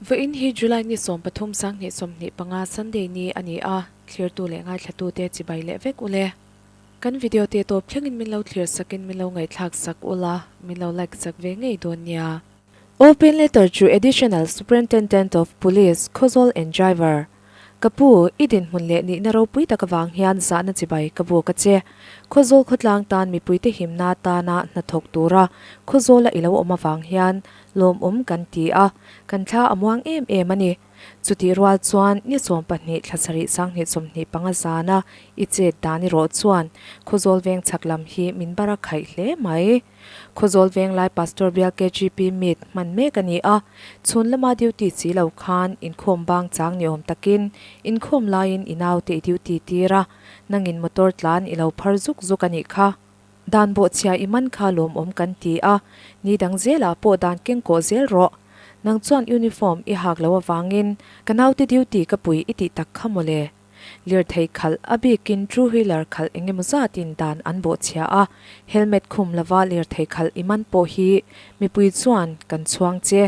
Vawiin hi July ni 13 2025 Sunday ni a ni a, thlirtu leh ngaithlatute chibai leh vek ule. Kan video te tawp thlengin min lo thlir sakin min lo ngaihthlak sak ula, min lo like sak ve ngei dawn nia. Open letter to Additional Superintendent of Police, Khawzawl and Driver, Ka pu, i dinhmun leh nihna ropui tak avang hian zahna chibai ka buk a che. Khawzawl khawtlang tan mipuite himna tana hnathawk tura Khawzawla i lo awm avang hian lawmawm kan ti a, kan thla a muang em em a ni. Chutih rual chuan ni 12 thla sarih 2025 zana i chet dan erawh chuan Khawzawl veng chhak lam hi min bar a khaih hle mai. Khawzawl Venglai Pastor Bial KGP meet hman mek a ni a, chhun lama duty si lo khan inkhawm bang chang ni awm takin inkhawm laiin i naute i duty tir a, nangin motor tlan i lo phar zuk zuk a nih kha. Dan bawhchhia i man kha lawmawm kan ti a, ni dang zelah pawh dan keng kawh zel rawh. Nang chuan uniform i hak lo avangin ka naute duty ka pui i tih tak kha mawle. Lirthei khalh, a bikin two wheeler khalh eng emaw zatin dan an bawhchhia a, helmet khum lova lirthei khalh i man pawh hi mipui chuan kan chhuang che.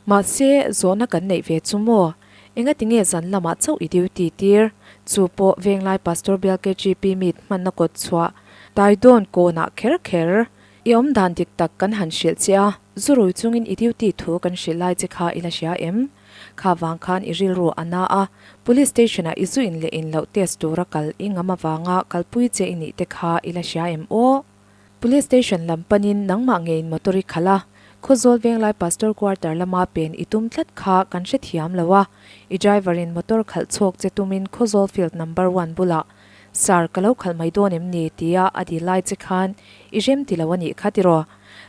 Mahse, zawhna kan neih ve chu maw? Engati nge zan lamah chauh i duty tir? Chu pawh Venglai Pastor Bial KGP meet hmanna kawt chhuah Taidawn kawnah kher kher i awm dan dik tak kan han hrilh che a, zu rui chungin i duty thu kan hrilh lai che kha i la hria em? Kha vang khan i rilru a na a, Police station ah i zu in leh in loh test tura kal i ngam avanga kalpui che i nih te kha i la hria em aw? Police station lam panin nangmah ngeiin motor i khalh a, Khawzawl Venglai Pastor Quarter lama pen i tum tlat kha kan hrethiam lo a, i driver in motor khalh chhawk che tumin Khawzawl field number one bulah Sir, ka lo khalh mai dawn em ni? tia a dil lai che khan i rem ti lo a nih kha tiraw?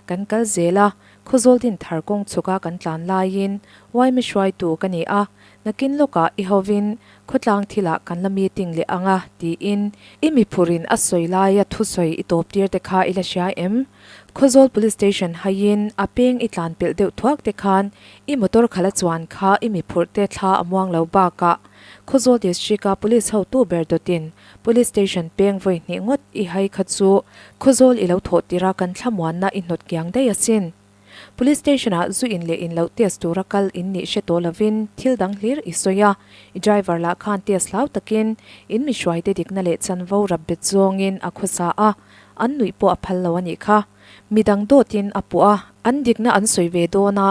Kan kal zel a, Khawzawl din thar kawng chhuka kan tlan laiin Uaimi hruaitu ka ni a, nakin lawkah i hovin khawtlang thilah kan la meeting leh ang a tiin i mi phurin a sawi laia thusawi i tawp tir te kha i la hria em? Khawzawl Police Station haiin a peng i tlan pelh deuh thuak te khan i motor khala chuan kha i mi phurh te thla a muang lo bakah Khawzawl District-a Police hotu ber dawtin Police Station peng vawi hnih ngawt i hai kha chu Khawzawl i lo thawh tirh a kan thlamuanna i hnawt kiang daih asin. Police Station ah zu in leh in loh test tura kal in nih hre tawh lovin thil dang hlir i sawi a, i driver lah khan test hlau takin in mi hruaite dikna leh chanvo rap bet zawngin a khawsa a, an nuih pawh a phal lo a nih kha. Midang dawtin a puh a, an dikna an sawi ve dawn a,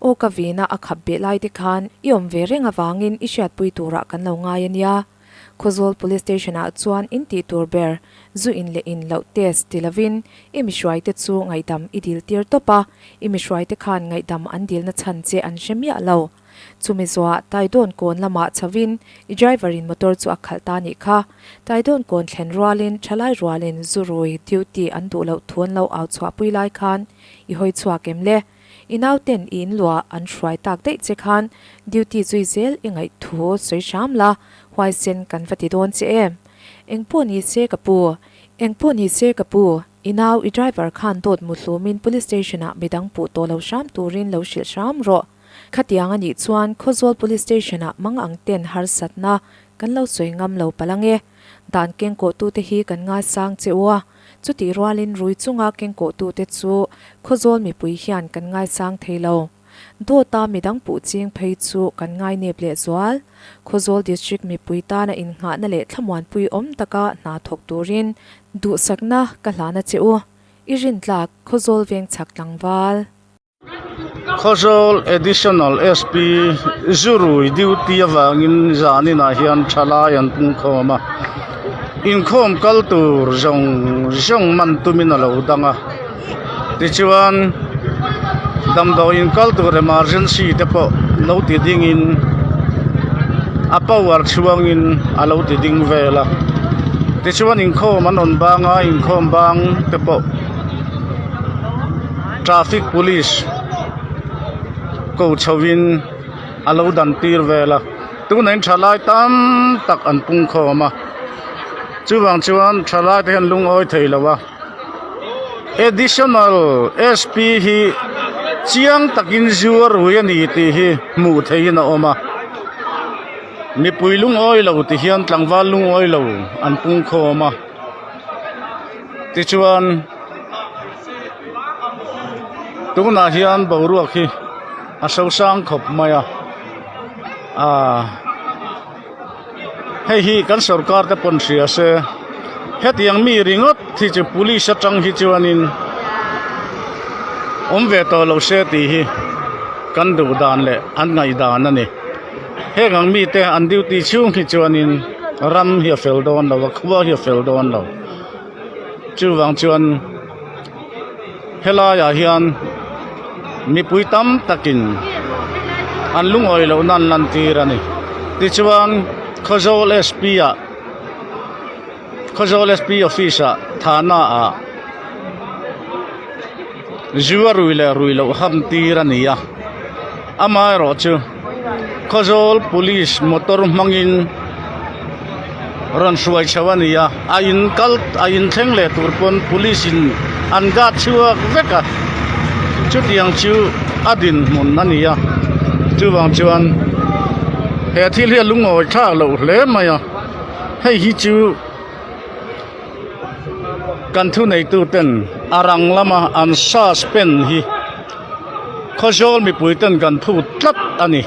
aw ka vina a khap beh lai te khan i awm ve reng avangin i hriatpui turah kan lo ngai a nia. Khawzawl Police Station ah chuan in tih tur ber zu in leh in loh test ti lovin i mihruaite chu ngaihdam i dil tir tawp a, i mihruaite khan ngaihdam an dilna chhan che an hre miah lo. Chumi zawhah Taidawn kawn lamah chhovin i driver in motor chu a khalh ta nih kha. Taidawn kawn thlen rualin thalai rualin zu rui duty an duh loh thu an lo au chhuahpui lai khan i hawi chhuak em le? I nauten i inluah an hruai tak daih che khan duty zui zel i ngaih thu sawi hram la, huaisen kan va ti dawn che em? Engpawh ni se ka pu, engpawh ni se ka pu, i nau i driver khan dawt mu hlumin police station ah midang puh tawh lo hram turin lo hrilh hram rawh. Khatiang a nih chuan Khawzawl police station ah mang ang ten harsatna kan lo sawi ngam lo palh ange. Dan kengkawhtute hi kan ngaisang che u a. Chutih rualin rui chunga kengkawhtute chu Khawzawl mipui hian kan ngaisang thei lo. Dawta midang puh ching phei chu kan ngainep leh zual. Khawzawl District mipui tana innghahna leh thlamuanpui awm taka hna thawk turin duhsakna ka hlan a che u. I rintlak Khawzawl veng chhak tlangval. Khawzawl Additional SP Zurui duty avangin zaninah hian thalai an pungkhawm a inkhawm kal tur zawng zawng man tumin a lo dang a tichuan damdawiin kal tur emergency te pawh lo ti dingin a power chhuangin a lo ti ding vel a tichuan inkhawm an rawn bang a inkhawm bang te pawh. Traffic police ko chho in a lo dan tir vel a tunah in thalai tam tak an pung khawm a chuvang chuan thalai te hian lungawi thei lo a additional sp hi chiang takin zu a rui a ni tih hi hmuh theihin a awm a mipui lungawi lo ti hian tlangval lungawi lo an pung khawm a tichuan. Tunah hian boruak hi a sosang khawp mai a. Aaa hei hi kan sorkar te pawn hria se hetiang mi ringawt hi chu police atang hi chuanin awm ve tawh lo se tih hi kan duh dan leh an ngaih dan a ni. Heng ang mite an duty chhung hi chuanin ram hi a fel dawn lo a khua hi a fel dawn lo. Chuvang chuan helaiah hian mipui tam takin an lungawi loh nan lan tir a ni. Tichuan Khawzawl SP ah Khawzawl SP office ah Thana ah zu a rui leh rui loh ham tir a ni a amaherawh chu Khawzawl police motor hmangin rawn hruai chho a ni a a in kal a in thleng leh tur pawn police in an guard chhuak vek a chutiang chu a dinhmun a ni a chuvang chuan he thil hi a lungawi thlak loh hle mai a hei hi chu. Kan thuneitu ten a rang lama an suspend hi Khawzawl mipui ten kan phut tlat a ni.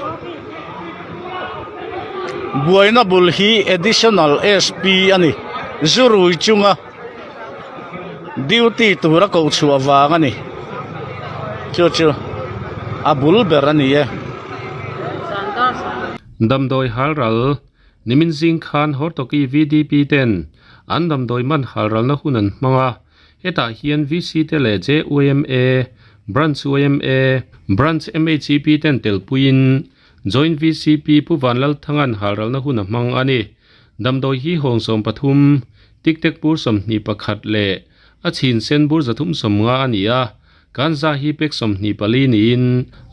Buaina bul hi Additional SP a ni. Zurui chunga duty tura koh chhuah vang a ni. Chu chu a bul ber a ni e. Damdawi halral Nimin zing khan Hortoki VDP ten an damdawi man halralna hun an hmang a, hetah hian VC te leh JYMA, Branch yma, Branch MHEP ten telpuiin Joint VCP Pu Vanlalthanga'n halralna hun a hmang a ni. Damdawi hi hawng 13, tik tek bur 21 leh a chhin sen bur 350 a ni a, Kanza hi pek 24 niin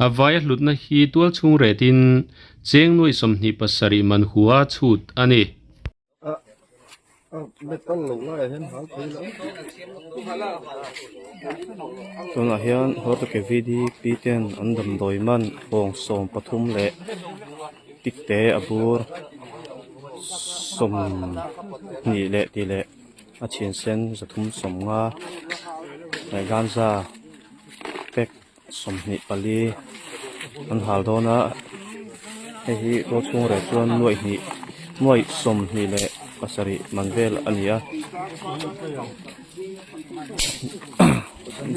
a vaia hlutna hi tual chhung retin cheng nuaih 27 man hua chhut a ni. Tunah hian Hortoki VDP ten an damdawi man hawng 13 leh tikte a bur 20 leh tih leh a chhin sen 350 leh ganza pack 24 an hal dawn a hei hi tual chhung reh chuan nuaih hnih nuaih 27 man vel a ni a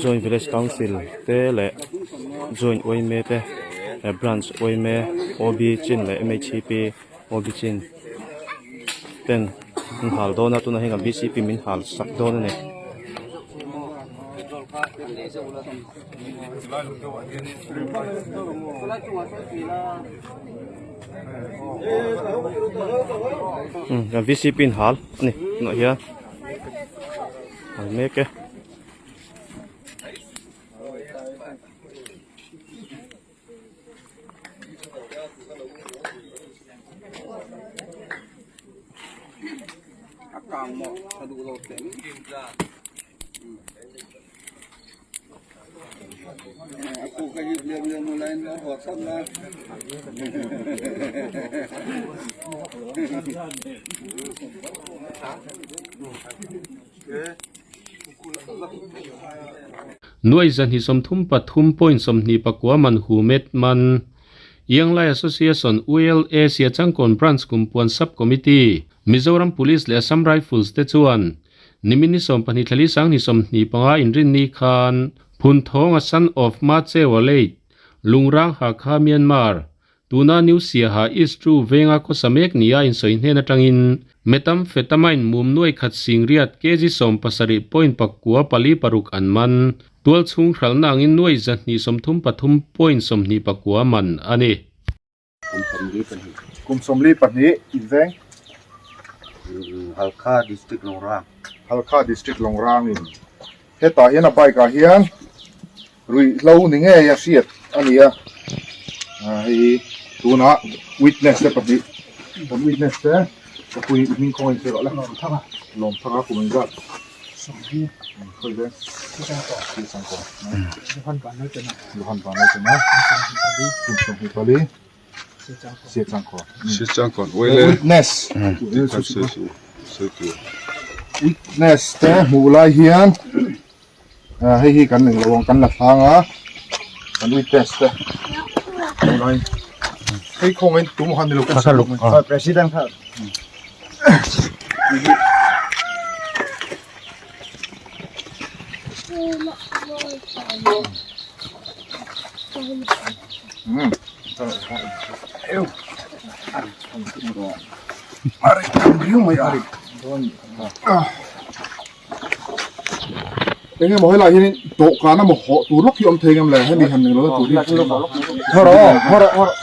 joint village council te leh joint yma te leh branch yma OB chin leh MHP OB chin ten an hal dawn a tunah hian kan BCP min hal sak dawn a ni. Kan VCP in hal a ni tunah hian hal mek e. Nuai 233 point 24 man hu met man Young Lai Association, ULA, Siachangkawn Branch Kumpuan Sub Committee, Mizoram Police leh Assam Rifles te chuan nimin ni 12 thlali sang ni 25 inrinni khan Phunthawng a son of Machewa Late, Lungrang Hakha Myanmar, Tuna New Siaha East True venga khawsa mek nia insawi hnen atangin Methamphetamine mum nuai khat singriat kg 70 point pakua pali paruk an man. Tual chhung hralhna angin nuai 233 point 24 man a ni. Kum 42 inveng. Halkha District Longrang. Halkha District Longrang in hetah hian a bike ah hian Ruihhlo ni ngei a hriat a ni a, hei tunah witness te pahnih kan witness te ka pui i hming khawngaih sawi rawh le lawm thang a kum engzat khawi veng Johan Vanlalchena kum 24 Witness witness te hmuh lai hian hei hi kan englo ang kan la thlang a kan witness te hmuh lai. Hei khawngaih in tum han nilo kan sawi mai. President kha. Enge maw helai hianin dawhkan emaw hawh tur lawk hi awm thei ngem le hemi han ning lohna tur hi. Hawh rawh aw hawh rawh hawh rawh.